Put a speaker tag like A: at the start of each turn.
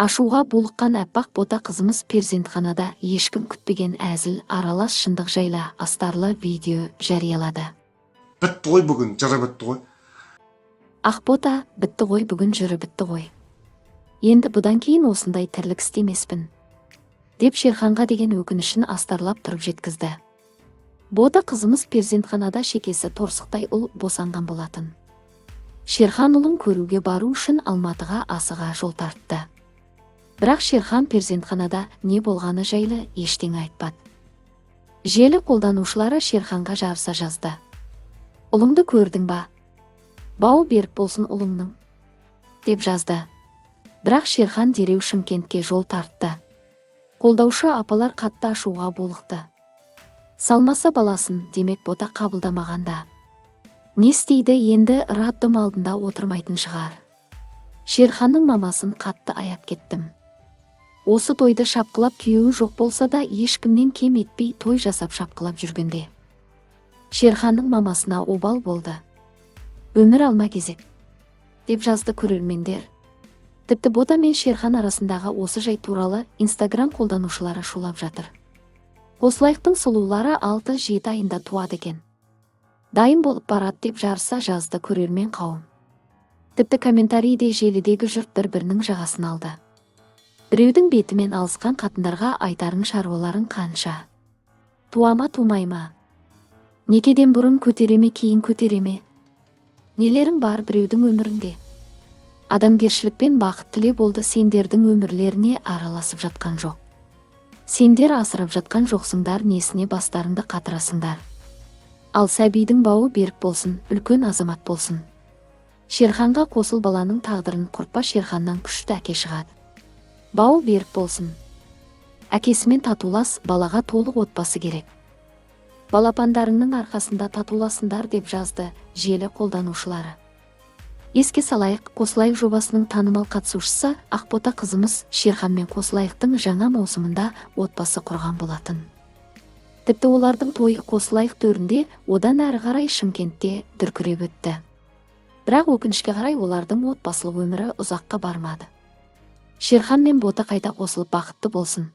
A: Ашуға булыққан аппақ Бота қызымыз перзентханада ешкім күтпеген әзіл аралас шындық жайлы астарлы видео жариялады.
B: Бітті ғой бүгін, жыры бітті ғой.
A: Ақбота, бітті ғой бүгін, жыры бітті ғой. Енді бұдан кейін осындай тірлік істемеспін, деп Шерханға деген өкінішін астарлап тұрып жеткізді. Бота қызымыз перзентханада шекесі торсықтай ұл босанған болатын. Шерхан ұлын көруге бару үшін Алматыға асыға жол тартты. Бірақ Шерхан перзентханада не болғаны жайлы ештеңе айтпады. Желі қолданушылары Шерханға жарыса жазды. Ұлыңды көрдің ба? Бауы берік болсын ұлыңның, деп жазды. Бірақ Шерхан дереу Шымкентке жол тартты. Қолдаушы апалар қатты ашуға булықты. Салмаса баласын, демек, Бота қабылдамағанда. Не істейді енді, роддом алдында отырмайтын шығар. Шерханның мамасын қатты аяп кеттім. Осы тойды шапқылап, күйеуі жоқ болса да, ешкімнен кем етпей той жасап, шапқылап жүргенде. Шерханның мамасына обал болды. Өмір алма кезек, деп жазды көрермендер. Тіпті Бота мен Шерхан арасындағы осы жай туралы Инстаграм қолданушылары шулап жатыр. Қосылайықтың сұлулары 6-7 айында туады екен. Дайын болып барады, деп жарыса жазды көрермен қауым. Тіпті комментарийде желідегі жұрт бір-бірінің жағасын алды. Біреудің бетімен алысқан қатындарға айтарың, шаруаларың қанша? Туа ма, тумай ма? Некеден бұрын көтере ме, кейін көтере ме? Нелерің бар біреудің өмірінде? Адамгершілікпен бақыт тіле болды, сендердің өмірлеріне араласып жатқан жоқ. Сендер асырап жатқан жоқсыңдар, несіне бастарыңды қатырасыңдар? Ал сәбидің бауы берік болсын, үлкен азамат болсын. Шерханға қосыл, баланың тағдырын құртпа, Шерханнан күшті әке шығады. Бауы берік болсын. Әкесімен татулас, балаға толық отбасы керек. Балапандарыңның арқасында татуласыңдар, деп жазды желі қолданушылары. Еске салайық, Қосылайық жобасының танымал қатысушысы Ақбота қызымыз Шерханмен Қосылайықтың жаңа маусымында отбасы құрған болатын. Тіпті олардың тойы Қосылайық төрінде, одан әрі қарай Шымкентте дүркіреп өтті. Бірақ өкінішке қарай, олардың отбасылық өмірі ұзаққа бармады. Шерхан мен Бота қайта қосылып, бақытты болсын.